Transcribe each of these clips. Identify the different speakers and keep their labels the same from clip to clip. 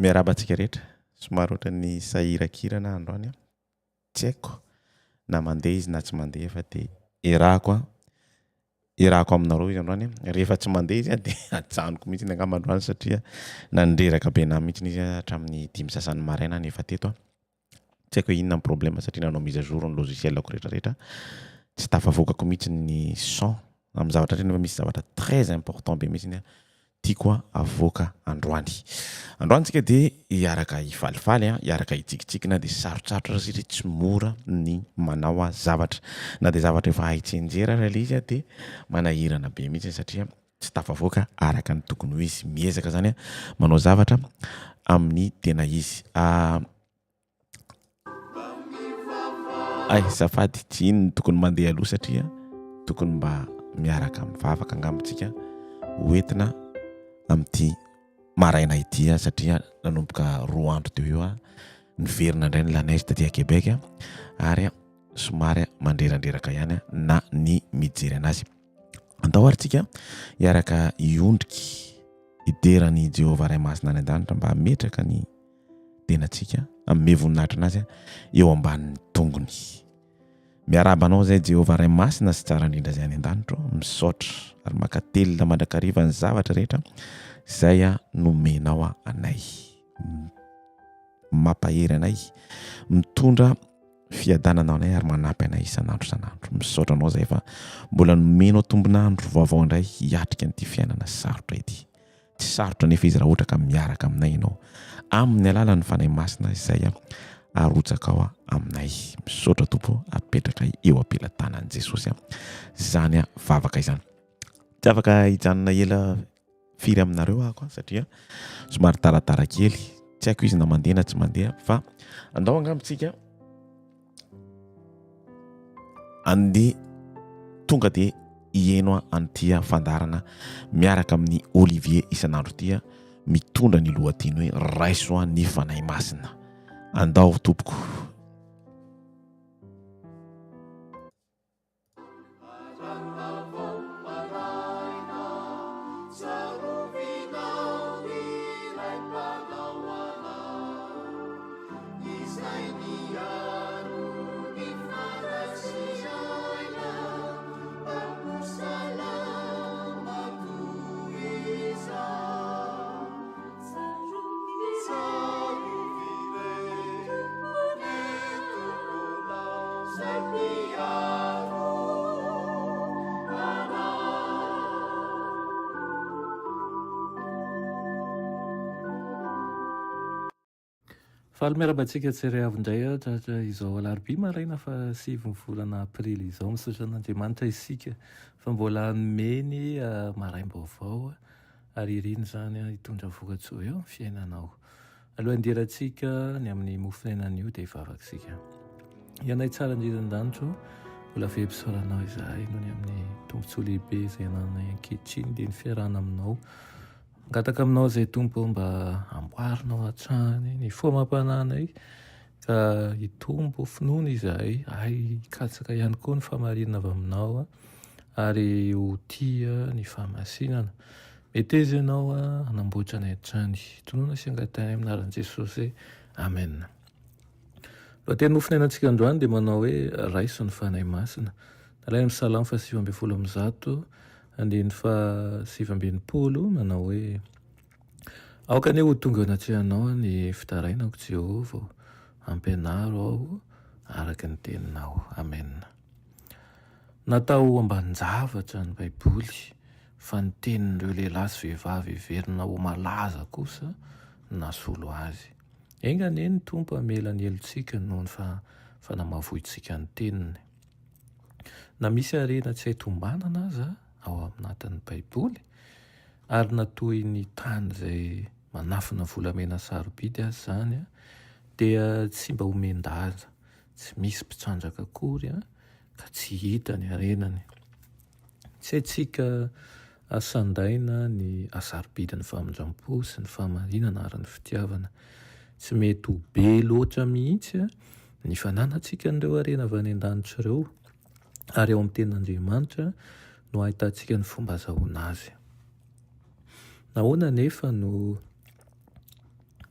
Speaker 1: Miarahaba antsika rehetra. Somary ohatran'ny sahirankirana aho androany an. Tsy haiko na mandeha izy na tsy mandeha fa dia iarahako an, iarahako aminareo izy androany an. Rehefa tsy mandeha izy an dia ajanoko mihitsy angamba androany satria nandreraka be anah mihitsy izy hatramin'ny dimy sasany maraina aho no efa teto an. Tsy haiko hoe inona ny problème satria nanao mise à jour ny logiciel-ko rehetra rehetra. Tsy tafavoakako mihitsy ny son amin'ny zavatra rehetra nefa misy zavatra très important be mihitsy an tiako avoaka androany. Androany tsika dia hiaraka hifalifaly, hiaraka hitsikitsiky na dia sarotsarotra aza satria tsy mora ny manao zavatra. Na dia zavatra efa hay tsianjery ary ilay izy dia manahirana be mihitsy satria tsy tafavoaka araka ny tokony ho izy. Miezaka zany manao zavatra amin'ny tena izy. Ay, azafady, tsy iny no tokony mandeha aloha satria tokony mba miaraka mivavaka angamba tsika hoentina amin'ity maraina ity satria nanomboka roa andro teo eo niverina indray ny la neige taty à Québec ary somary mandrerandreraka ihany na ny mijery anazy. Andao ary tsika hiaraka hiondriky hidera an'i Jehovah Ray Masina any an-danitra mba hametraka ny tenantsika, hanome voninahitra an'Azy eo ambanin'ny tongony. Miarahaba anao izay Jehovah Ray Masina sy Tsara Indrindra izay any an-danitra ô, misaotra ary mankatelina mandrakariva ny zavatra rehetra izay nomenao anay. Mampahery anay, mitondra fiadanana ho anay ary manampy anay isan'andro isan'andro. Misaotra anao izay fa mbola nomenao tombon'andro vaovao indray hiatrika an'ity fiainana sarotra ity. Tsy sarotra anefa izy raha ohatra ka miaraka aminay ianao amin'ny alalan'ny Fanahy Masina izay arotsakao aminay. Misaotra Tompo, apetraka eo am-pelatanan'i Jesosy izany vavaka izany. Tsy afaka hijanona ela firy aminareo aho satria somary taratara kely. Tsy haiko izy na mandeha na tsy mandeha fa andao angamba tsika Andeha tonga dia hiheno an'ity fandaharana miaraka amin'i Olivier isan'andro ity mitondra ny lohateny hoe Raiso ny Fanahy Masina. Andao tompoko.
Speaker 2: Faly miarahaba antsika tsirairay avy indray aho tratra izao alarobia maraina faha sivin'ny volana aprily izao. Misaotra an'Andriamanitra isika fa mbola nomeny maraim-baovao ary iriny izany hitondra vokatsoa eo amin'ny fiainanao. Aloha handirantsika ny amin'ny mofon'aina anio dia hivavaka isika. Ianay tsara indrindra an-danitra ô, mbola velom-pisaorana izahay noho ny amin'ny tombontsoa lehibe izay anananay ankehitriny dia ny fiarahana aminao. Mangataka aminao izay Tompo ô mba amboarinao hatrany ny fo amam-panahinay ka hitombo finoana izahay ary hikatsaka ihany koa ny fahamarinana avy aminao ary ho tia ny fahamasinana. Meteza ianao hanamboatra anay hatrany. Tonona sy angatahinay amin'ny anaran'i Jesosy. Amen. Lohateny mofonainantsika androany dia manao hoe raiso ny Fanahy Masina. Nalaina amin'ny Salamo faha 119 Andininy faha 69 manao hoe, Aoka anie ho tonga eo anatrehanao ny fitarainako, Jehovah ô, ampianaro aho araka ny teninao. Amena. Natao ho ambanin-javatra ny Baiboly, fa ny tenin'ireo lehilahy sy vehivavy heverina ho malaza kosa no nasolo azy. Enga anie ny Tompo hamela ny helotsika noho ny fanamavointsika ny teniny. Na misy harena tsy hay tombanana aza ao anatin'ny Baiboly, ary na toy ny tany izay manafina volamena sarobidy aza izany, dia tsy mba omen-daza, tsy misy mpitrandraka akory ka tsy hita ny harenany. Tsy haintsika asandaina ny hasarobidin'ny famindram-po sy ny fahamarinana ary ny fitiavana. Tsy mety ho be loatra mihitsy ny fananantsika an'ireo harena avy any an-danitra ireo, ary ao amin'ny Tenin'Andriamanitra no ahitantsika ny fomba azahoana azy. Nahoana anefa no.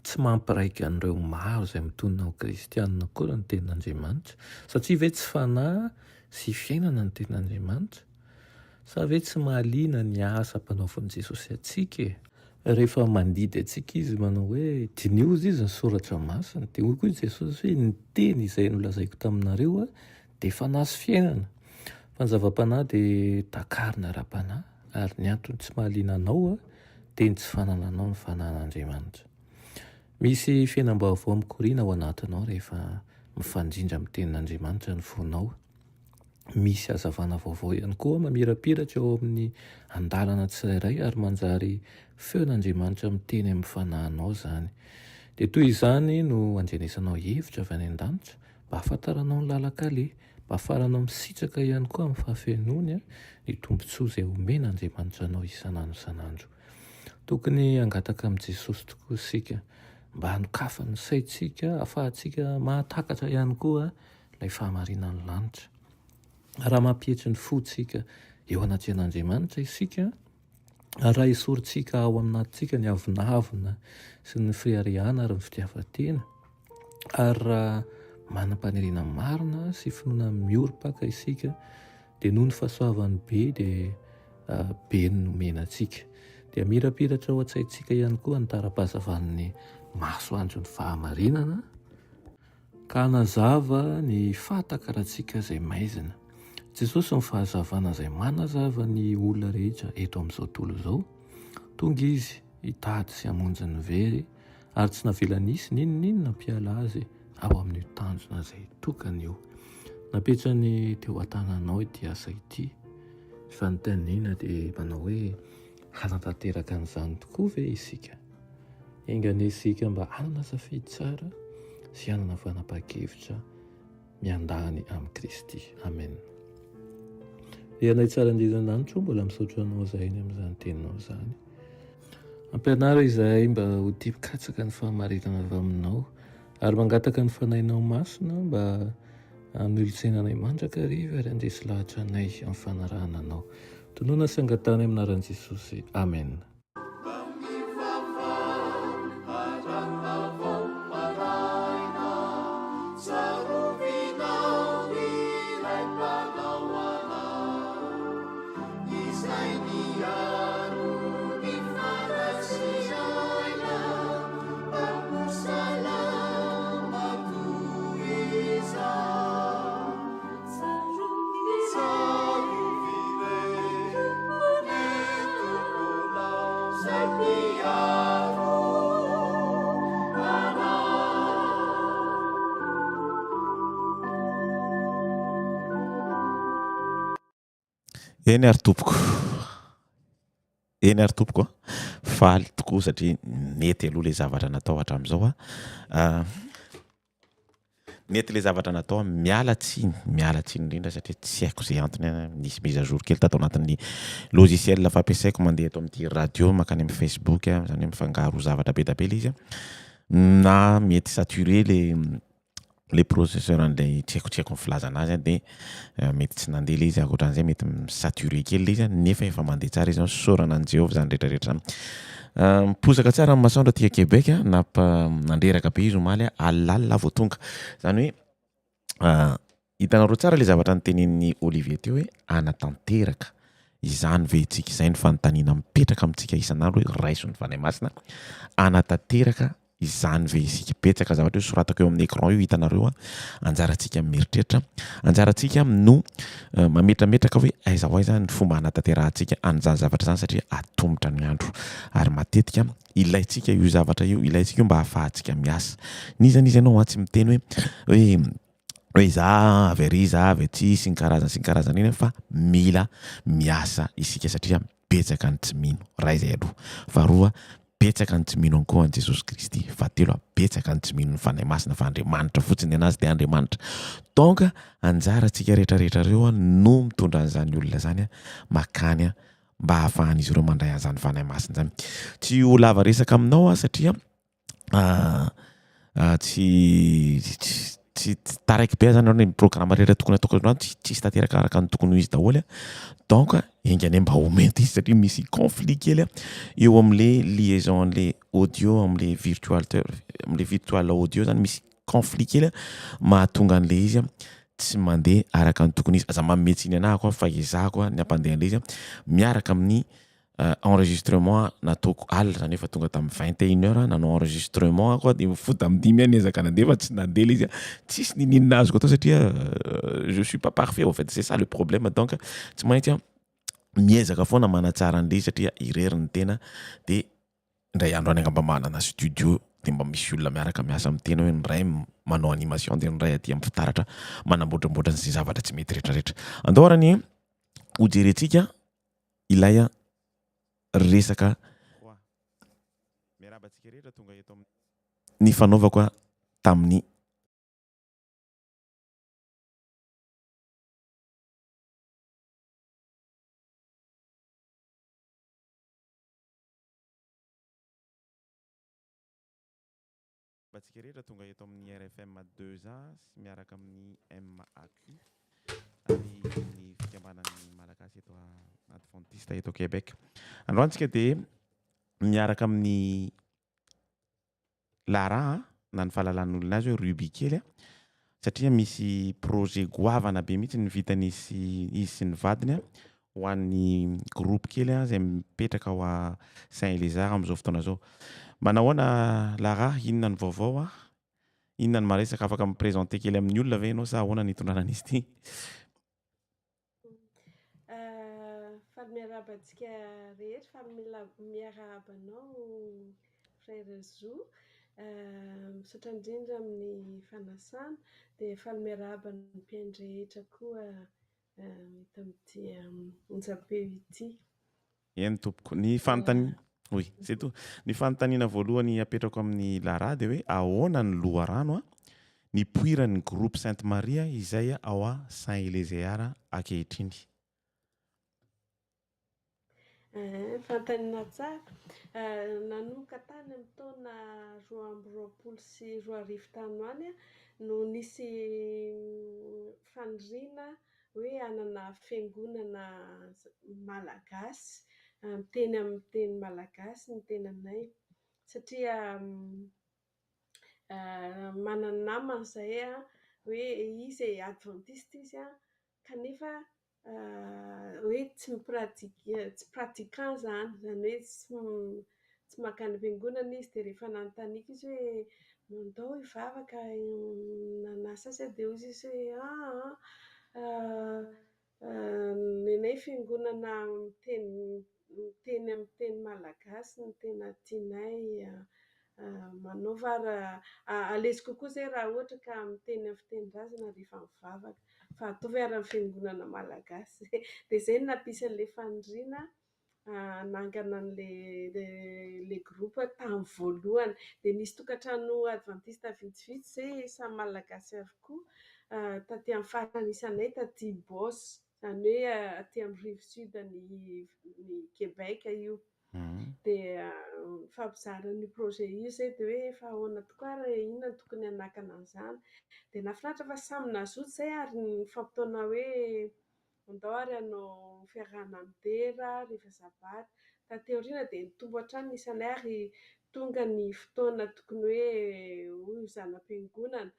Speaker 2: tsy mampiraika an'ireo maro izay mitonona ho kristianina akory ny tenin'Andriamanitra? Satria ve tsy fanahy sy fiainana ny tenin'Andriamanitra? Sa ve tsy mahaliana ny asa ampanaovin'i Jesosy antsika e? Rehefa mandidy antsika Izy manao hoe, Diniho hozy izy ny soratra masina, dia hoy koa i Jesosy hoe, Ny teny izay nolazaiko taminareo dia fanahy sy fiainana. Fa ny zava-panahy dia takarina ara-panahy, ary ny antony tsy mahaliana anao dia ny tsy fanananao ny fanahin'Andriamanitra. Misy fiainam-baovao mikoriana ao anatinao rehefa mifandrindra amin'ny tenin'Andriamanitra ny fonao. Misy hazavana vaovao ihany koa mamirapiratra eo amin'ny andalana tsirairay ary manjary feon'Andriamanitra miteny amin'ny fanahinao izany. Dia toy izany no andrenesanao hevitra avy any an-danitra mba hahafantaranao ny lalan-kaleha, mba hahafahanao misitraka ihany koa amin'ny fahafenoany ny tombontsoa izay omen'Andriamanitra anao isan'andro isan'andro. Tokony hangataka amin'i Jesosy tokoa isika mba hanokafany ny saintsika hahafahantsika mahatakatra ihany koa ilay fahamarinan'ny lanitra. Raha mampietry ny fontsika eo anatrehan'Andriamanitra isika, ary raha esorintsika ao aminatintsika ny avonavona sy ny fireharehana ary ny fitiavan-tena, ary raha manam-paniriana marina sy finoana miorim-paka isika, dia noho ny fahasoavany be dia be ny nomena antsika. Dia mirapiratra ao an-tsaintsika ihany koa ny tara-pahazavan'ny masoandron'ny fahamarinana, Ka hanazava ny fahatakarantsika izay maizina. Jesosy no fahazavana izay manazava ny olona rehetra eto amin'izao tontolo izao. Tonga Izy hitady sy hamonjy ny very, ary tsy navelany hisy n'inon'inona hampiala Azy ao amin'io tanjona izay tokana io. Napetrany teo an-tananao ity asa ity. Ny fanontaniana dia manao hoe, hanatanteraka an'izany tokoa ve isika? Enga anie isika mba hanana safidy tsara sy hanana fanapahan-kevitra miandany amin'i Kristy. Amen. Ry Anay tsara indrindra an-danitra ô, mbola misaotra Anao izahay ny amin'izany teninao izany. Ampianaro izahay mba ho tia mikatsaka ny fahamarinana avy aminao ary mangataka ny Fanahinao Masina mba hanolotsaina anay mandrakariva ary handresy lahatra anay amin'ny fanarahana Anao. Tonona sy angatahana amin'ny anaran'i Jesosy. Amen.
Speaker 1: Eny ary tompoko, eny ary tompoko a, faly tokoa satria nety aloha le zavatra natao hatramin'izao a. Nety le zavatra natao, miala tsiny, miala tsiny indrindra satria tsy haiko izay antony an, nisy mise à jour kely tato anatin'ny logiciel fampiasaiko mandeha eto amin'ity radio mankany amin'ny Facebook, izany hoe mifangaro zavatra be dia be ilay izy an, na mety saturé le le processeur an'ilay tsy haiko tsy haiko ny filazana azy an, dia mety tsy nandeha ilay izy, ankoatran'izay mety mi-saturé kely ilay izy an, nefa efa mandeha tsara izy an, isaorana an'i Jehovah izany rehetra rehetra izany. Miposaka tsara ny masoandro aty Québec, nandreraka be izy omaly, alina alina aho vao tonga. Izany hoe hitanareo tsara ilay zavatra notenenin'i Olivier teo hoe hanatanteraka izany ve isika? Izay no fanontaniana mipetraka amintsika isan'andro hoe raiso ny Fanahy Masina, hanatanteraka Izany ve isika? Betsaka zavatra io soratako eo amin'ny écran io hitanareo a. Anjarantsika mieritreritra, anjarantsika no mametrametraka hoe aiza ho aiza ny fomba hanatanterahantsika an'izany zavatra izany satria atomotra ny andro. Ary matetika ilaintsika io zavatra io, ilaintsika io mba hahafahantsika miasa. N'iza n'iza ianao tsy miteny hoe hoe hoe za avy ary za avy aty sy ny karazany sy ny karazany iny fa mila miasa isika satria betsaka ny tsy mino. Iray izay aloha. Faharoa, betsaka ny tsy mino koa an'i Jesosy Kristy. Fahatelo, betsaka ny tsy mino ny Fanahy Masina fa Andriamanitra fotsiny ny anazy dia Andriamanitra. Donc anjarantsika rehetra rehetra ireo no mitondra an'izany olona izany makany mba hahafahan'izy ireo mandray an'izany Fanahy Masina izany. Tsy ho lava resaka aminao aho satria tsy tsy taraiky be zany ny programme rehetra tokony ataoko androany tsy tsisy tanteraka araka ny tokony ho izy daholo a, donc enga anie mba ho mety izy satria misy conflit kely eo am'le liaison an'le. audio am'le virtual am'le virtual audio zany misy conflit kely mahatonga an'le izy tsy mandeha araka ny tokony izy. Aza manome tsiny anahy koa fa ezahako ny hampandeha an'le izy miaraka amin'ny enregistrement nataoko alina, zany hoe efa tonga tamin'ny 21 heures nanao enregistrement aho koa, de mifoha tamin'ny 5 aho niezaka nandeha fa tsy nandeha le izy. Tsisy nininona azoko atao satria je suis pas parfait au fait, c'est ça le problème. Donc tsy maintsy miezaka foana manatsara an'le izy satria irery ny tena, de indray andro any angamba manana studio, de mba misy olona miaraka miasa amin'ny tena, hoe ny ray manao animation, de ny ray aty amin'ny fitaratra manamboatramboatra an'izay zavatra tsy mety rehetrarehetra. Andao arany hojerentsika ilay resaka miarahaba antsika rehetra tonga eto ny fanaovako a tamin'ny antsika rehetra tonga eto amin'ny RFM 2A sy miaraka amin'ny MAQ ary ny fikambanan'ny Malagasy eto Adventiste eto Québec. Androany tsika de miaraka amin'ny Lara, na ny fahalalan'olona azy hoe Ruby kely a, satria misy projet goavana be mihitsy ny vitany izy sy ny vadiny a ho an'ny groupe kely a zay mipetraka ao a Saint-Élézard amin'izao fotoana zao. Manahoana Lara, inona ny vaovao a? Inona ny maresaka? Afaka miprésenter kely amin'ny olona ve ianao sa ahoana ny hitondrana an'izy ity?
Speaker 3: Faly miarahaba antsika rehetra, faly miarahaba anao frère Zo. Misaotra indrindra amin'ny fanasana, dia faly miarahaba ny mpihaino rehetra koa eto amin'ity onjam-peo ity.
Speaker 1: Eny tompoko. Ny fanontaniana, oui, c'est tout. Ny fanontaniana voalohany apetrako amin'ny Lara dia hoe ahoana ny loharano a nipoiran'ny groupe Sainte Maria izay ao a Saint-Élézéar ankehitriny?
Speaker 3: Fanontaniana tsara. Nanomboka tany amin'ny taona 2022 tany ho any no nisy faniriana hoe hanana fiangonana malagasy, miteny amin'ny teny malagasy ny tenanay, satria manana namana izahay a, hoe izy adventiste izy a, kanefa hoe tsy mipratique, tsy pratiquant zany, zany hoe tsy mankany am-piangonana izy. Dia rehefa nanontaniako izy hoe ndao hivavaka, nanasa azy aho, dia hoy izy hoe ny anay fiangonana miteny amin'ny teny malagasy no tena tianay, manaova ary à l'aise kokoa izay raha ohatra ka miteny amin'ny fitenin-drazana rehefa mivavaka, fa ataovy ary amin'ny fiangonana malagasy. Dia izay no nampisy an'ilay faniriana hanangana an'ilay groupe tamin'ny voalohany. Dia nisy tokantrano adventiste vitsivitsy izay samy malagasy avokoa taty amin'ny faritra nisy anay, taty Beauce, izany hoe aty amin'ny rive sud ny Québec io. Dia nifampizara an'io projet io izay, dia hoe fa ahoana tokoa ary, inona no tokony hanakana an'izany. Dia nahafinaritra fa samy nazoto izay ary nifampitaona hoe andao ary hanao fiarahana midera rehefa sabata. Taty aoriana dia nitombo hatrany ny isanay ary tonga ny fotoana tokony hoe ho zana-piangonana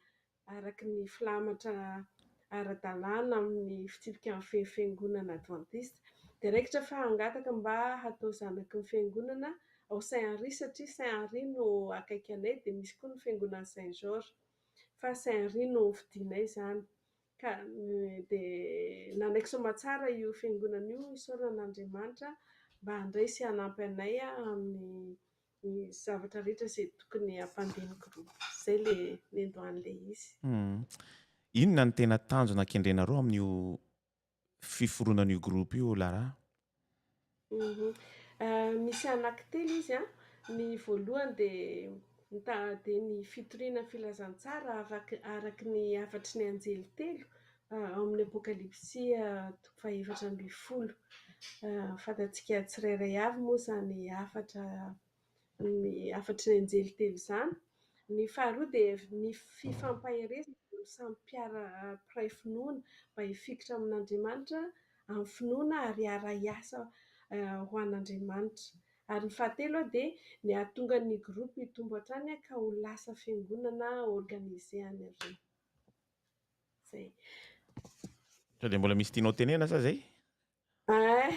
Speaker 3: araka ny filamatra ara-dalàna amin'ny fitsipika mifehy fiangonana adventiste. Dia raikitra fa hangataka mba hatao zanaky ny fiangonana ao Saint-Henri, satria Saint-Henri no akaiky anay, dia misy koa ny fiangonana Saint-Georges, fa Saint-Henri no fidinay izany. Ka dia nanaiky soamantsara io fiangonana io, isaorana an'Andriamanitra mba handray sy hanampy anay amin'ny ny zavatra rehetra izay tokony hampandeha ny groupe. Izay ilay niandohan'ilay izy.
Speaker 1: Inona ny tena tanjona kendrenareo amin'io fiforonan'io groupe io, Lara?
Speaker 3: Misy anankitelo izy a. Ny voalohany dia ny fitoriana filazantsara araky ny hafatry ny anjely telo ao amin'ny Apokalypsy toko faha-14. Fantatsika tsirairay avy moa izany hafatra ny hafatry ny anjely telo izany. Ny faharoa dia ny fifampaherezana samy mpiray finoana mba hifikitra amin'Andriamanitra amin'ny finoana ary hiara-hiasa ho an'Andriamanitra. Ary ny fahatelo dia ny hahatonga ny groupe hitombo hatrany ka ho lasa fiangonana organisé any aoriana. Zay.
Speaker 1: Sao dia mbola misy tianao tenena sa zay?
Speaker 3: Eh,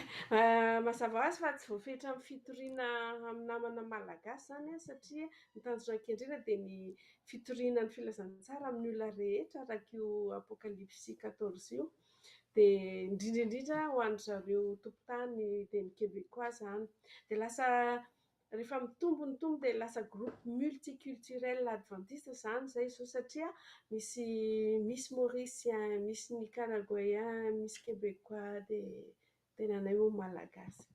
Speaker 3: mazava ho azy fa tsy voafetra amin'ny fitoriana amin'ny namana malagasy izany an, satria ny tanjona kendrena dia ny fitoriana ny filazantsara amin'ny olona rehetra araka io Apokalypsy 14 io. Dia indrindra indrindra ho an-dry zareo tompon-tany dia ny Québécois izany. Dia lasa rehefa mitombo ny tombo dia lasa groupe multiculturel adventiste izany izay izao satria misy misy Mauricien, misy Nicaraguayen, misy Québécois dia tenanay moa Malagasy.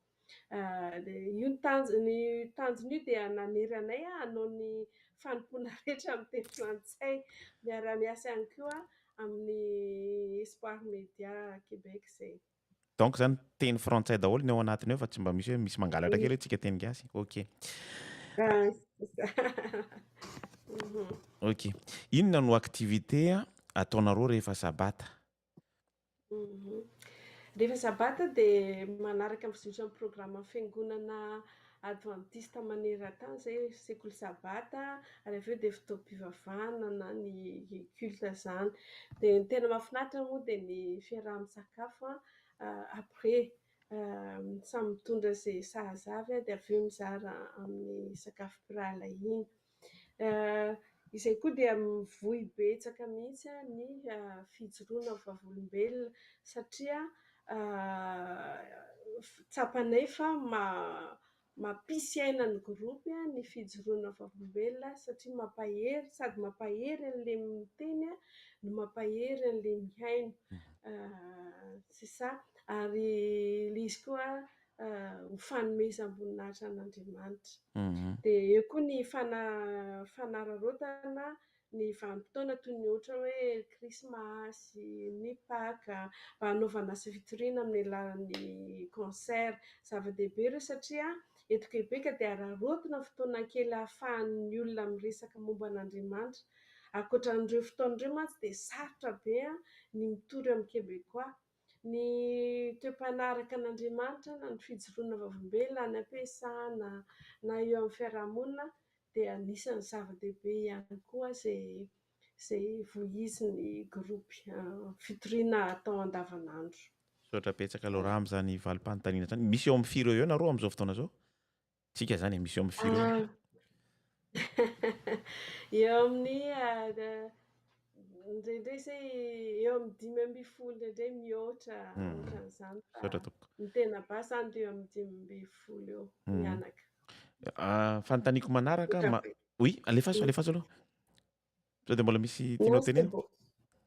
Speaker 3: Dia io ny tanjona, ny tanjona io dia nanery anay hanao ny fanompoana rehetra amin'ny teny frantsay. Miara-miasa ihany koa amin'ny Espoir Média Québec izay.
Speaker 1: Donc zany teny frantsay daholo ny ao anatiny ao fa tsy mba misy hoe misy mangalatra kely hoe tsika teny gasy. Ok.
Speaker 3: Ah, c'est ça.
Speaker 1: Ok. Inona no activité ataonareo rehefa sabata?
Speaker 3: Rehefa sabata dia manaraka ny fizotran'ny programme fiangonana adventiste maneran-tany izay sekoly sabata ary avy eo dia fotoam-pivavahana na ny culte izany. Dia ny tena mahafinaritra moa dia ny fiaraha-misakafo après samy mitondra izay sahaza avy dia avy eo mizara amin'ny sakafom-pirahalahiana. Izay koa dia mivoy betsaka mihitsy ny fijoroana vavolombelona satria tsapanay fa mampisy aina ny groupe ny fijoroana vavolombelona satria mampahery sady mampahery an'ilay miteny no mampahery an'ilay mihaino. C'est ça. Ary ilay izy koa ho fanomezam-boninahitra an'Andriamanitra. Dia eo koa ny fanararaotana ny vanim-potoana toy ny ohatra hoe krismasy, ny paka mba hanaovana asa fitoriana amin'ny alalan'ny concert. Zava-dehibe ireo satria eto Québec dia araraotina fotoana kely ahafahan'ny olona miresaka momba an'Andriamanitra. Ankoatran'ireo fotoana ireo mantsy dia sarotra be ny mitory amin'ny Québécois. Ny toe-panaraka an'Andriamanitra na ny fijoroana vavolombelona any am-piasana na eo amin'ny fiarahamonina dia anisan'ny zava-dehibe ihany koa izay izay vohizin'ny groupe fitoriana atao andavanandro.
Speaker 1: Misaotra betsaka Laura amin'izany valim-panontaniana izany. Misy eo amin'ny firy eo eo nareo amin'izao fotoana izao? Tsika zany e, misy eo amin'ny firy eo?
Speaker 3: Eo amin'ny indraindray izay eo amin'ny 15, indraindray mihoatra ohatran'izany fa
Speaker 1: Misaotra tompoko.
Speaker 3: ny tena base zany dia eo amin'ny 15 eo mianaka.
Speaker 1: Fanontaniako manaraka ma oui, alefaso, alefaso aloha. Sao dia mbola misy tianao
Speaker 3: Non, c'est
Speaker 1: tenena?
Speaker 3: bon.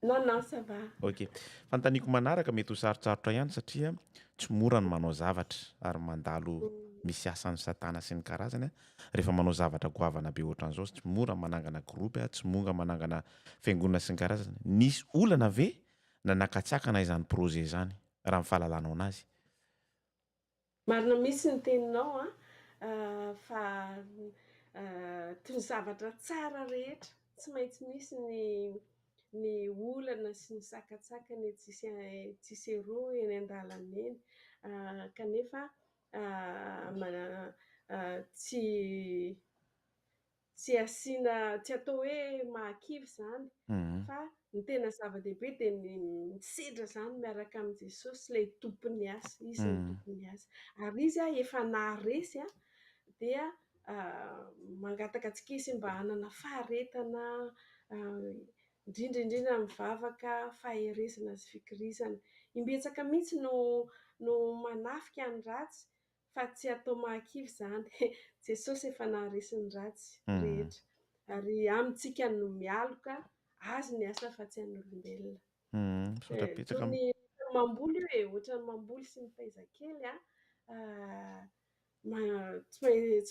Speaker 3: Non, non, ça va.
Speaker 1: Ok. Fanontaniako manaraka mety ho sarotsarotra ihany satria tsy mora ny manao zavatra ary mandalo misy asan'ny satana sy ny karazany rehefa manao zavatra goavana be ohatran'izao. Tsy mora manangana groupe, tsy mora manangana fiangonana sy ny karazany. Nisy olana ve nanakatsakana izany projet izany raha ny fahalalanao anazy?
Speaker 3: Marina mihitsy ny teninao fa toy ny zavatra tsara rehetra tsy maintsy misy ny olana sy ny sakatsakany etsy sy eroa eny an-dalana eny, kanefa tsy asiana tsy atao hoe mahakivy izany fa ny tena zava-dehibe dia ny misedra izany miaraka amin'i Jesosy ilay tompon'ny asa, izy no tompon'ny asa ary izy efa naharesy dia mangataka antsika izy mba hanana faharetana, indrindra indrindra mivavaka faherezana sy fikirizana. Imbetsaka mihitsy no manafika ny ratsy fa tsy atao mahakivy izany. Jesosy efa naharesy ny ratsy rehetra ary amintsika no mialoka azy ny asa fa tsy an'olombelona.
Speaker 1: Misaotra betsaka.
Speaker 3: Toy ny mamboly io e, ohatran'ny mamboly sy mitaiza kely tsy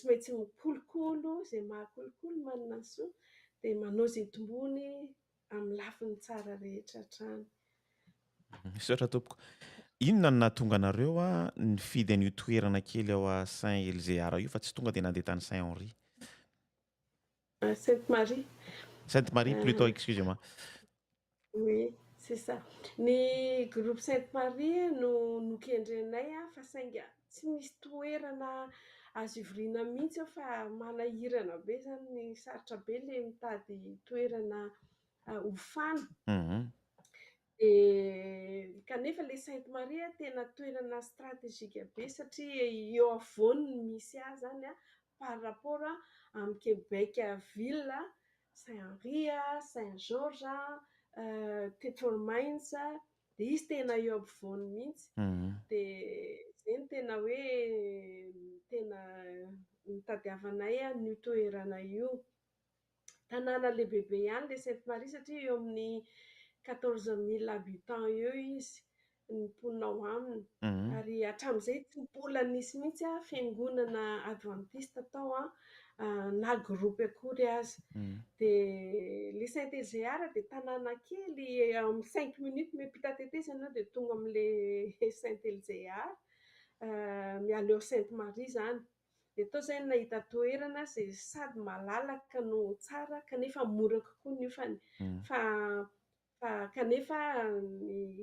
Speaker 3: maintsy mikolokolo izay mahakolokolo manana ny soa dia manao izay tombony amin'ny lafiny tsara rehetra hatrany.
Speaker 1: Misaotra tompoko. Inona no nahatonga anareo nifidy an'io toerana kely ao a Saint-Elzéar io fa tsy tonga dia nandeha tany Saint-Henri?
Speaker 3: Sainte-Marie.
Speaker 1: Sainte-Marie plutôt, excusez-moi.
Speaker 3: Oui, c'est ça. Ny groupe Sainte-Marie no nokendrenay fa saingy tsy misy toerana azo ivoriana mihitsy eo fa manahirana be zany, sarotra be le mitady toerana hofana. Dia kanefa le Sainte Marie tena toerana stratégique be satria eo afovoany no misy azy zany par rapport amin'i Québec ville, Saint-Henri, Saint-Georges, Thetford Mines, dia izy tena eo ampovoany mihitsy. Dia izay no tena hoe tena nitadiavanay an'io toerana io. Tanàna lehibebe ihany ilay Sainte Marie satria eo amin'ny 14 000 habitants eo izy ny mponina ao aminy. Ary hatramin'izay tsy mbola nisy mihitsy fiangonana adventiste tao na groupe akory aza. Dia le Saint-Elzéar dia tanàna kely amin'ny 5 minutes miampita tetezana ianao dia tonga amin'ilay Saint-Elzéar, miala eo Sainte Marie izany. Dia tao izay no nahita toerana izay sady malalaka no tsara kanefa mora kokoa ny hofany. Fa kanefa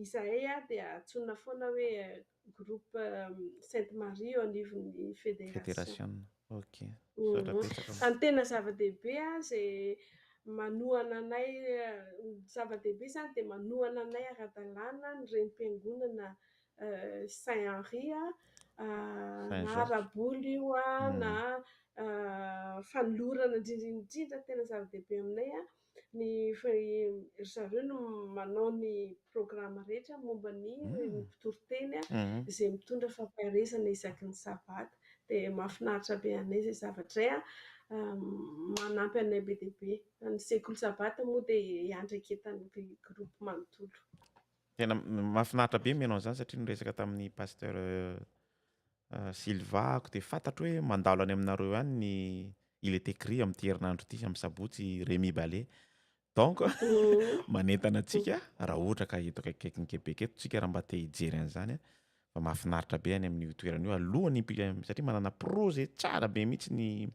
Speaker 3: izahay dia antsoina foana hoe groupe Sainte Marie eo anivon'ny fédération.
Speaker 1: Fédération, ok. Misaotra betsaka.
Speaker 3: Fa ny tena zava-dehibe izay manohana anay, zava-dehibe izany dia manohana anay ara-dalàna ny renim-piangonana Saint-Henri, na ara-bola io na fanolorana indrindra indrindra tena zava-dehibe aminay ny ry zareo no manao ny programme rehetra momba ny mpitoriteny izay mitondra fampaherezana isaky ny sabata. Dia mahafinaritra be anay izay zavatra izay, manampy anay be dia be. Ny sekoly sabata moa dia iandraiketan'ny groupe manontolo.
Speaker 1: Tena mahafinaritra be mihaino an'izany satria niresaka tamin'ny pasteur Silva ako dia fantatro hoe mandalo any aminareo any ny il est écrit amin'ity herinandro ity amin'ny sabotsy Rémi Ballet. Donc manentana antsika raha ohatra ka eto akaikikaikin'ny Québec eto tsika raha mba te hijery an'izany fa mahafinaritra be any amin'io toerana io alohan'ny satria manana projet tsara be mihitsy ny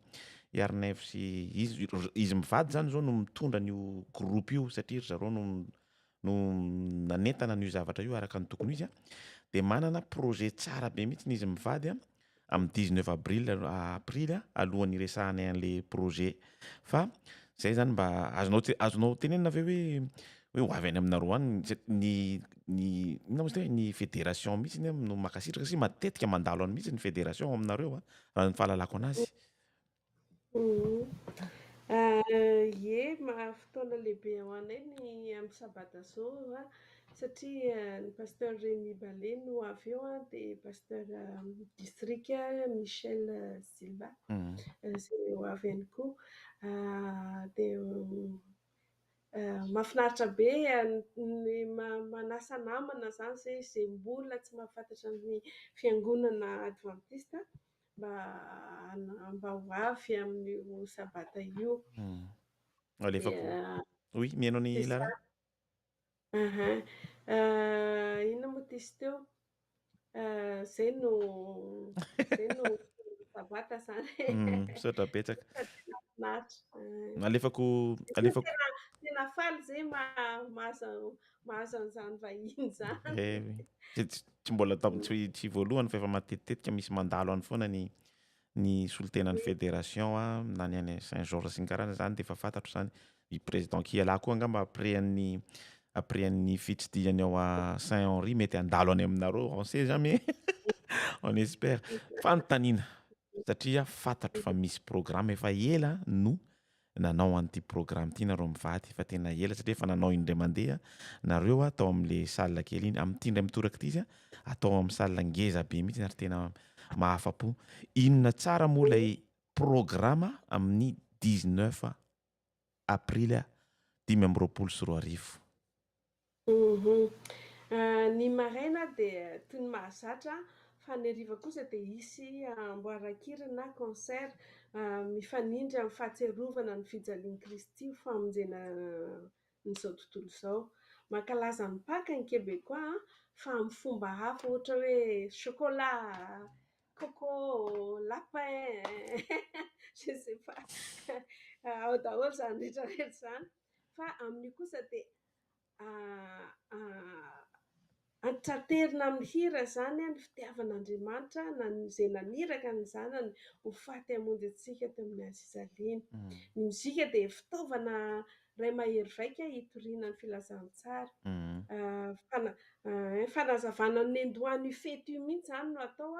Speaker 1: Iarnevo sy izy mivady zany zao no mitondra an'io groupe io satria ry zareo no nanentana an'io zavatra io araka ny tokony izy dia manana projet tsara be mihitsy izy mivady amin'ny 19 avril aprily alohan'ny iresahanay an'le projet. Fa zay zany mba azonao tenenina ve hoe ho avy any aminareo any ny inona moa izy ty hoe ny fédération mihitsy no mankasitraka satria matetika mandalo any mihitsy ny fédération ao aminareo raha ny fahalalako anazy.
Speaker 3: Ie, fotoana lehibe ho anay ny amin'ny sabata zao satria ny pasteur Rémi Ballet no avy eo dia pasteur district Michel Silva izay ho avy ihany koa. Dia mahafinaritra be ny manasa namana izany izay mbola tsy mahafantatra ny fiangonana adventiste mba ho avy amin'io sabata io.
Speaker 1: Alefako. Oui, mihaino ny Lara.
Speaker 3: Inona moa ty izy teo? Zay no sabata zany.
Speaker 1: Misaotra betsaka.
Speaker 3: Mahafinaritra.
Speaker 1: Alefako alefako.
Speaker 3: Tena faly zay mahazo an'izany vahiny zany.
Speaker 1: Eh, tsy mbola tsy voalohany fa efa matetitetika misy mandalo any foana ny solontenan'ny fédération na ny any Saint-Georges sy ny karazany zany de efa fantatro zany. I président Kiala koa angamba après an'ny fitsidihany ao a Saint-Henri mety handalo any aminareo, on sait jamais. On espère. Fanontaniana satria fantatro fa misy programme efa ela no nanao an'ity programme ity nareo mivady, efa tena ela satria efa nanao indray mandeha nareo atao amin'le salle kely iny. Amin'ity indray mitoraka ity izy atao amin'ny salle ngeza be mihitsy ary tena mahafa-po. Inona tsara moa ilay programme amin'ny 19 aprily 2025?
Speaker 3: Ny maraina dia toy ny mahazatra fa ny hariva kosa dia hisy amboaran-kira na concert mifanindry amin'ny fahatsiarovana ny fijalian'i Kristy ho famonjena an'izao tontolo izao. Mankalaza ny Paka ny Québécois fa amin'ny fomba hafa ohatra hoe chocolat, coco, lapin, je sais pas, ao daholo izany rehetra rehetra izany. Fa amin'io kosa dia Antitraterina amin'ny hira izany ny fitiavan'Andriamanitra izay naniraka ny Zanany ho faty hamonjy antsika teo amin'ny hazo fijaliana. Ny mozika dia fitaovana iray mahery vaika hitoriana ny filazantsara. Fanazavana ny nendohan'io fety io mihitsy izany no atao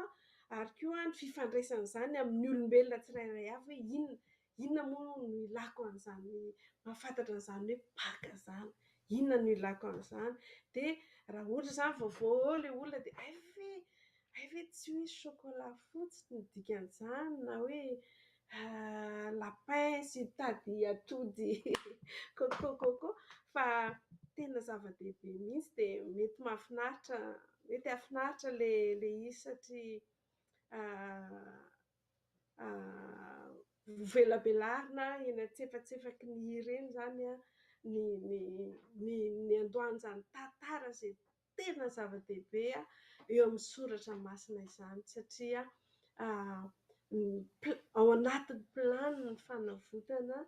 Speaker 3: ary koa ny fifandraisan'izany amin'ny olombelona tsirairay avy hoe inona inona moa no ilako an'izany mahafantatra an'izany hoe Paka izany, inona no ilako an'izany. Dia raha ohatra izany vaovao eo ilay olona dia hay ve hay ve tsy hoe chocolat fotsy no dikan'izany na hoe lapin sy mitady atody coco coco fa tena zava-dehibe mihitsy dia mety mahafinaritra, mety hahafinaritra ilay izy satria Velabelarina eny antsefatsefaky ny hira eny izany ny ny ny niandohan'izany tantara izay tena zava-dehibe eo amin'ny soratra masina izany satria ao anatin'ny planiny fanavotana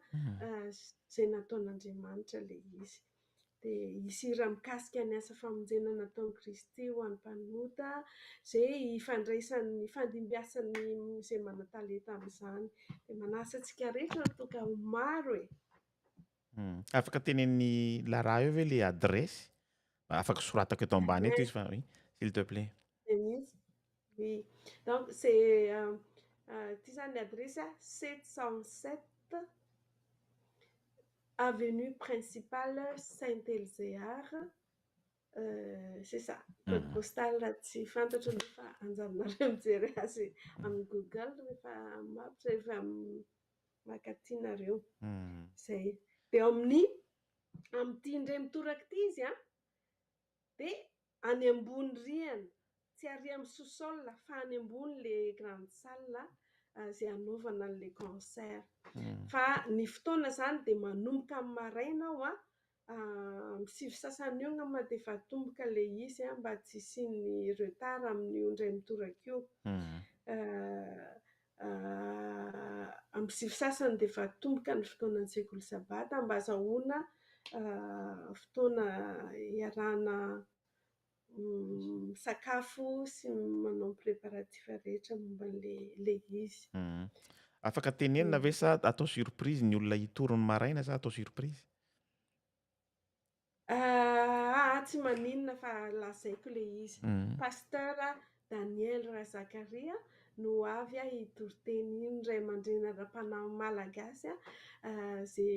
Speaker 3: izay nataon'Andriamanitra ilay izy. Dia hisy hira mikasika ny asa famonjena nataon'i Kristy ho an'ny mpanota, izay ifandraisan'ny, ifandimbiasan'ny izay manan-talenta amin'izany. Dia manasa antsika rehetra ho tonga ho maro e!
Speaker 1: Afaka tenenin'i Lara eo ve le adresse? Afaka soratako eto ambany eto izy fa oui, s'il te plaît.
Speaker 3: Zay mihitsy. Oui. Donc c'est ity zany ny adresse 707 avenue principale Saint-Elzéar. C'est ça. Code postal tsy fantatro nefa anjaranareo mijery azy amin'ny Google rehefa mapitra rehefa mankaty nareo. Zay. Dia ao amin'ny amin'ity indray mitoraka ity izy an, dia any ambony rihana, tsy ary amin'ny sous-sol fa any ambony le grande salle izay hanaovana an'ilay concert. Fa ny fotoana izany dia manomboka amin'ny maraina ao an, amin'ny 9 sasany eo angamba dia efa atomboka ilay izy an, mba tsy hisian'ny retard amin'io indray mitoraka io. Amin'ny 9 sasany dia efa atomboka ny fotoanan'ny sekoly sabata mba azahoana fotoana iarahana misakafo sy manao préparatif rehetra momba an'ilay izy.
Speaker 1: Afaka tenenina ve sa atao surprise ny olona hitory ny maraina sa atao surprise?
Speaker 3: Ah, tsy maninona fa lazaiko ilay izy. Pasteur Daniel Razakaria no avy hitory teny io, ny ray aman-dreny ara-panahy malagasy izay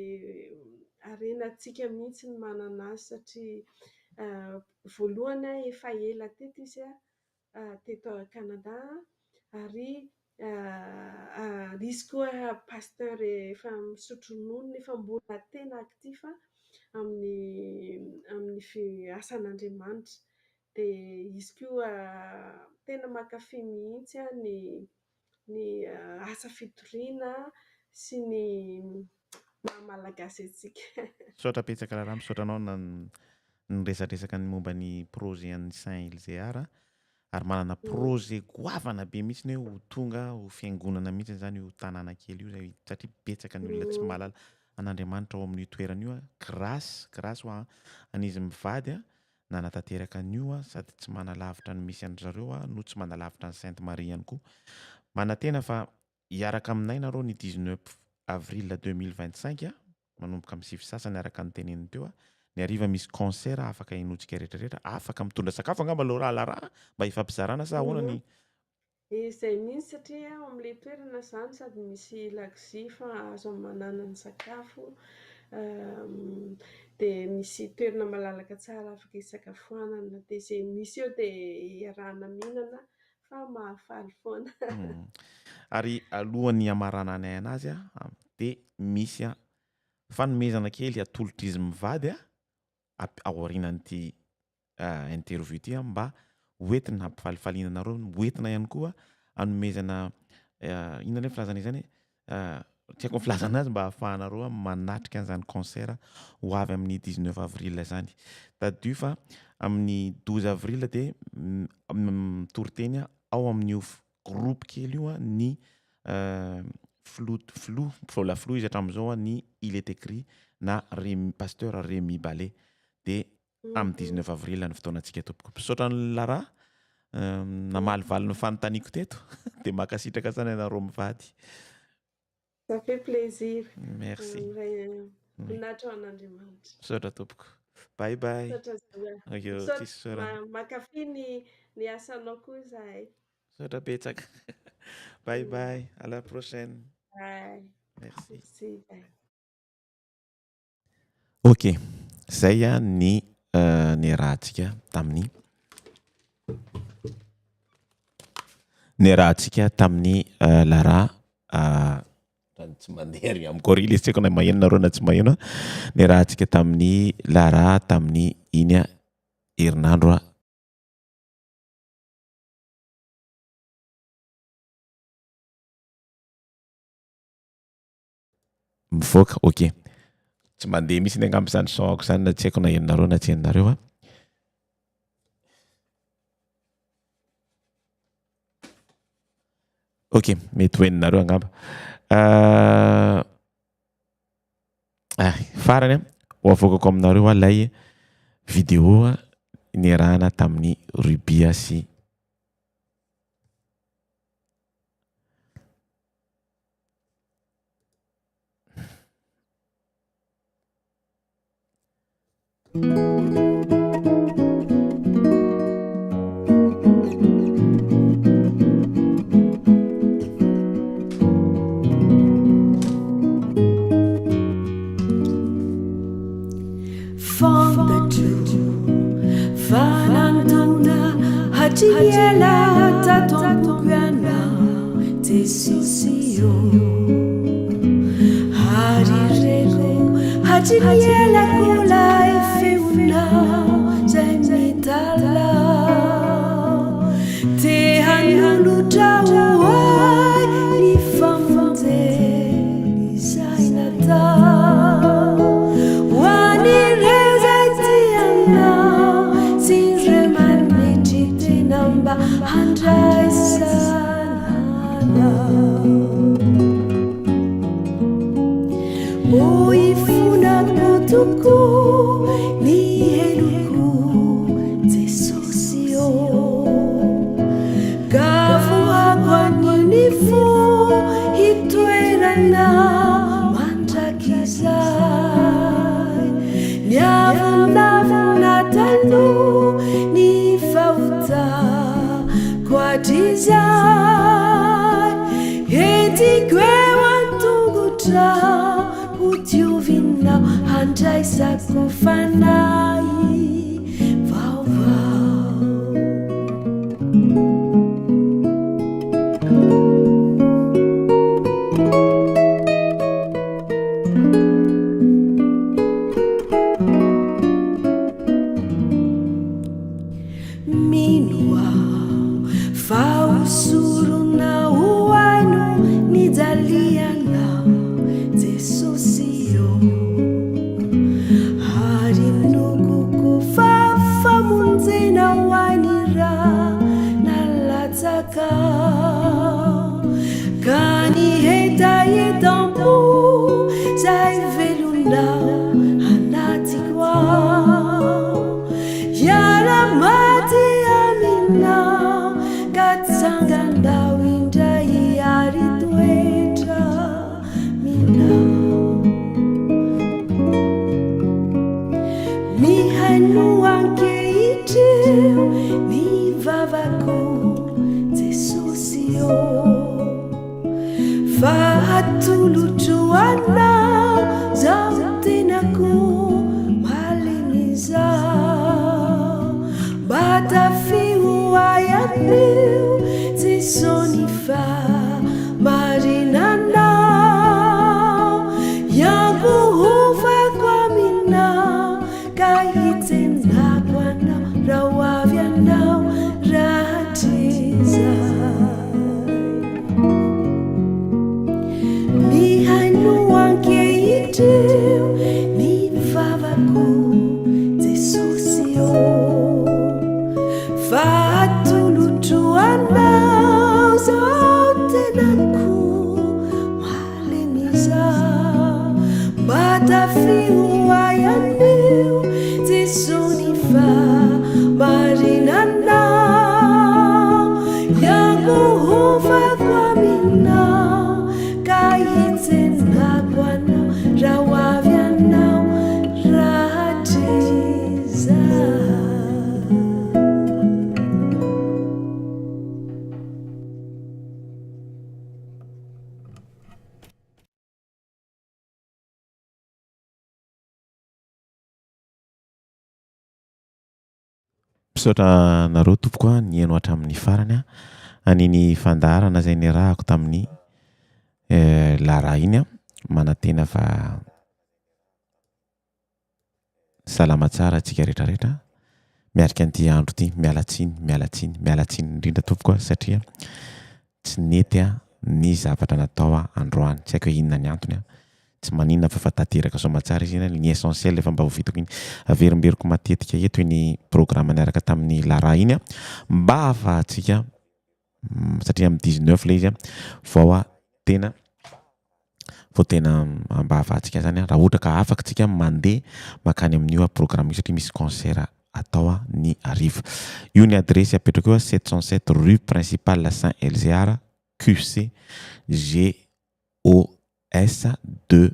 Speaker 3: harenantsika mihitsy ny manana azy satria voalohany efa ela teto izy teto Canada ary izy koa pasteur efa misotro ronono nefa mbola tena actif amin'ny amin'ny asan'Andriamanitra. Dia izy koa tena mankafy mihitsy ny ny asa fitoriana sy ny maha malagasy antsika.
Speaker 1: Misaotra betsaka raharaha, misaotra anao niresadresaka ny momba ny projet an'ny Saint Elzéar ary manana projet goavana be mihitsy hoe ho tonga ho fiangonana mihitsy zany io tanàna kely io zay satria betsaka ny olona tsy mahalala an'Andriamanitra ao amin'io toerana io. Grâce ho an'izy mivady nanatanteraka an'io sady tsy manalavitra ny misy an-dry zareo no tsy manalavitra ny Sainte Marie ihany koa. Manantena fa hiaraka aminay nareo ny 19 avril 2025 manomboka amin'ny 9 sasany araka ny teneniny teo. Ny hariva misy concert afaka henotsika rehetrarehetra, afaka mitondra sakafo angamba aloha raha mba hifampizarana sa ahoana ny
Speaker 3: Izay mihitsy satria ao amin'ilay toerana izany sady misy lakozia fa azo amanana ny sakafo, dia misy toerana malalaka tsara afaka hisakafoanana, dia izay misy eo dia iarahana mihinana fa mahafaly foana.
Speaker 1: Ary alohan'ny hamarananay anazy dia misy fanomezana kely atolotr'izy mivady aorianan'ity interview ity mba hoentina hampifalifaliana anareo, hoentina ihany koa hanomezana inona le filazana izany, tsy haiko ny filazana azy mba ahafahanareo manatrika an'izany concert ho avy amin'ny 19 avril zany. Tadidio fa amin'ny 12 avril dia mitory teny ao amin'io groupe kely io ny filoha mbola filoha izy hatramin'izao ny Il est écrit na Rémi, pasteur Rémi Ballet. Dia Amin'ny 19 avril ny fotoanantsika tompoko. Misaotra an'i Lara namalivaly ny fanontaniako teto dia mankasitraka hatrany anareo mivady.
Speaker 3: Ça fait plaisir.
Speaker 1: Merci.
Speaker 3: Voninahitra ho an'Andriamanitra.
Speaker 1: Misaotra tompoko. Bye bye.
Speaker 3: Misaotra Zoa. Misaotra mankafy ny ny asanao koa izahay.
Speaker 1: Misaotra betsaka. Bye bye. À la prochaine.
Speaker 3: Bye.
Speaker 1: Merci.
Speaker 3: Merci. Bye.
Speaker 1: Ok, zay ny niarahantsika tamin'ny niarahantsika tamin'ny Lara tsy mandeha ry amiko ary ilay tsy haiko na maheno nareo na tsy maheno niarahantsika tamin'ny Lara tamin'ny iny herinandro Mivoaka, ok. Tsy mandeha mihitsy angamba izany son-ako izany na tsy haiko na henonareo na tsy henonareo an. Ok, mety ho henonareo angamba. Ah, farany an, ho avoakako aminareo ilay vidéo niarahana tamin'i Rubia sy
Speaker 4: Fantatro fa nandona hatry ny ela tato am-poko ianao Jesosy ô. Ary reko hatry ny ela koa ilay feonao izay mitalaho. Te hanolotra ho ahy ny famonjena izay natao. Ho an'ireo izay tia anao sy ireo manetry tena mba handraisana anao. O ifonako tokoa ny heloko Jesosy ô. Ka vohako anio ny fo hitoerana mandrakizay. Ny avonavona taloha ny fahotako hatrizay. Entiko eo an-tongotrao ho diovinao handraisako fanahy vaovao. Mino aho fa ho sorona ho ahy no nijalianao Jesosy ô. Ary inoako koa fa famonjena ho ahy ny ra nalatsakao. Ka ny hetahetam-po izay velonao anatiko ao. Hiara-maty aminao ka tsanganao indray ary hitoetra aminao. Mihainoa ankehitriny ny vavako Jesosy ô. Fa atolotro anao zaho tenako malemy izao. Mba tafio ahy anio Jeso ny fahamarinanao. Iankohofako aminao ka hitsenako anao raha ho avy anao rahatrizay. Mihainoa ankehitriny ny vavako Jesosy ô. Fa atolotro anao zao tenako malemy izao. Mba tafio ahy anio Jeso ny.
Speaker 1: Misaotra anareo tompoko a nihaino hatramin'ny farany a an'iny fandaharana izay niarahako tamin'ny Lara iny a. Manantena fa salama tsara antsika rehetra rehetra miarika an'ity andro ity. Miala tsiny, miala tsiny, miala tsiny indrindra tompoko a satria tsy nety a ny zavatra natao androany. Tsy haiko hoe inona ny antony a. Tsy maninona fa efa tanteraka soamatsara izy iny, ny essentiel efa mba ho vitako iny. Averimberiko matetika eto iny programme niaraka tamin'i Lara iny a, mba ahafahantsika satria amin'ny 19 ilay izy a, vao a tena vao tena mba ahafahantsika zany a, raha ohatra ka afaka tsika mandeha mankany amin'io programme io satria misy concert atao a ny hariva. Io ny adiresy apetrako io a, 707 rue principale Saint Elzéar QC G OS 2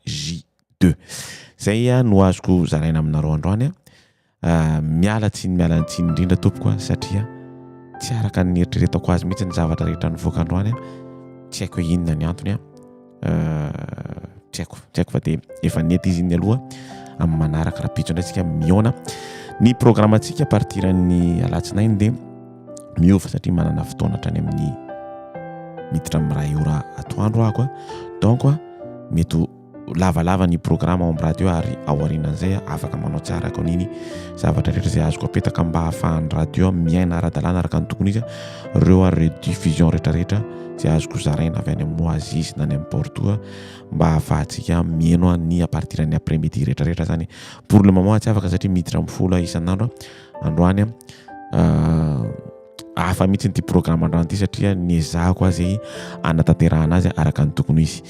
Speaker 1: J 2. Zay no azoko zaraina aminareo androany a. Miala tsiny miala tsiny indrindra tompoko a satria tsy araka ny nieritreretako azy mihitsy ny zavatra rehetra nivoaka androany a. Tsy haiko hoe inona ny antony a. Tsy haiko, tsy haiko fa dia efa nety izy iny aloha. Amin'ny manaraka rahampitso indray tsika mihaona. Ny programme-ntsika à partir ny alatsinainy dia miova satria manana fotoana hatrany amin'ny miditra amin'ny iray ora atoandro aho a. Donc a mety ho lavalava ny programme ao amin'ny radio ary ao aorianan'izay afaka manao tsara ako an'iny zavatra rehetra izay azoko apetaka mba hahafahan'ny radio miaina ara-dalàna araka ny tokony izy ireo ary rediffusion rehetrarehetra izay azoko zaraina avy any amin'ny Oasis na any amin'ny Bordeaux mba hahafahantsika mihaino ny à partir ny après midi rehetrarehetra zany. Pour le moment tsy afaka satria miditra amin'ny 10 isan'andro androany. Hafa mihitsy ity programme androany ity satria niezahako azy hanatanterahana azy araka ny tokony izy.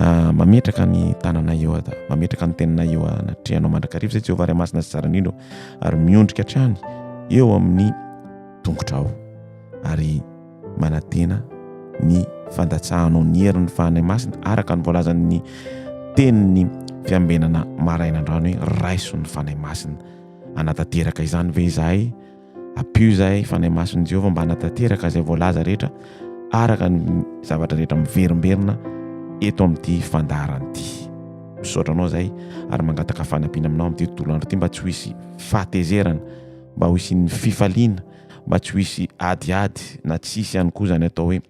Speaker 1: Mametraka ny tanana eo, mametraka ny tenana eo anatrehanao mandrakariva izay Jehovah Ray Masina sy Tsara Indrindra ary miondrika hatrany eo amin'ny tongotrao ary manantena ny fandatsahanao ny herin'ny Fanahy Masina araka ny voalazan'ny tenin'ny fiambenana maraina androany hoe raiso ny Fanahy Masina. Hanatanteraka izany ve izahay? Ampio izahay Fanahy Masin'i Jehovah mba hanatanteraka izay voalaza rehetra araka ny zavatra rehetra miverimberina eto amin'ity fandaharana ity. Misaotra anao izahay ary mangataka fanampiana aminao amin'ity tontolo andro ity mba tsy ho hisy fahatezerana, mba ho hisian'ny fifaliana, mba tsy ho hisy adiady na tsy hisy ihany koa izany atao hoe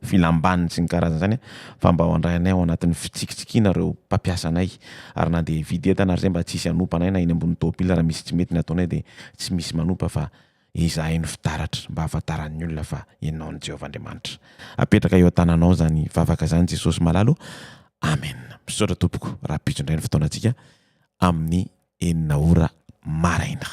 Speaker 1: filam-baniny sy ny karazany izany fa mba ho handray anay ao anatin'ny fitsikitsikiana ireo mpampiasa anay ary na dia hividy entana ary izay mba tsy hisy hanompa anay na eny ambony tômôbila raha misy tsy mety ny ataonay dia tsy misy manompa fa izahay no fitaratra mba hahafantaran'ny olona fa ianao no Jehovah Andriamanitra. Apetraka eo an-tananao izany vavaka izany Jesosy malala o. Amen. Misaotra tompoko. Rahampitso indray ny fotoanantsika amin'ny 6 ora maraina.